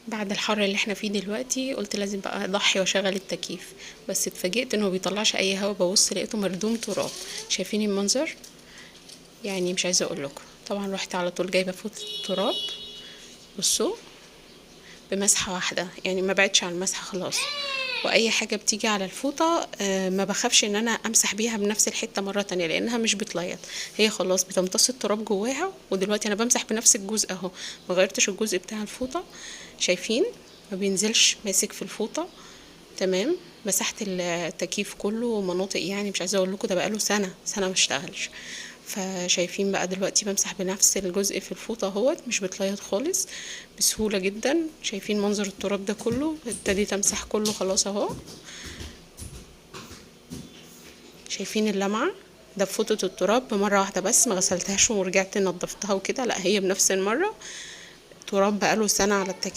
بعد الحر اللي احنا فيه دلوقتي قلت لازم بقى اضحي واشغل التكييف، بس اتفاجئت انه ما بيطلعش اي هوا. ببص لقيته مردوم تراب. شايفين المنظر؟ يعني مش عايزه اقول لكم. طبعا رحت على طول جايبه فوطه التراب، بصوا بمسحه واحدة، يعني ما بعدش عن المسحة خلاص. واي حاجة بتيجي على الفوطه ما بخافش ان انا امسح بيها بنفس الحتة مرة تانية لانها مش بتليط، هي خلاص بتمتص التراب جواها. ودلوقتي انا بمسح بنفس الجزء اهو، ما غيرتش الجزء بتاع الفوطه. شايفين ما بينزلش، ماسك في الفوطه تمام. مسحت التكييف كله مناطق، يعني مش عايزه اقول لكم ده بقاله سنة سنة ما اشتغلش. فشايفين بقى دلوقتي بمسح بنفس الجزء في الفوطه اهوت، مش بتليط خالص بسهولة جدا. شايفين منظر التراب ده كله؟ ابتديت امسح كله خلاص اهو. شايفين اللمعة؟ ده بفوطه التراب بمرة واحدة بس، ما غسلتهاش ورجعت نضفتها وكده، لا هي بنفس المرة. تراب بقاله سنة على التكييف.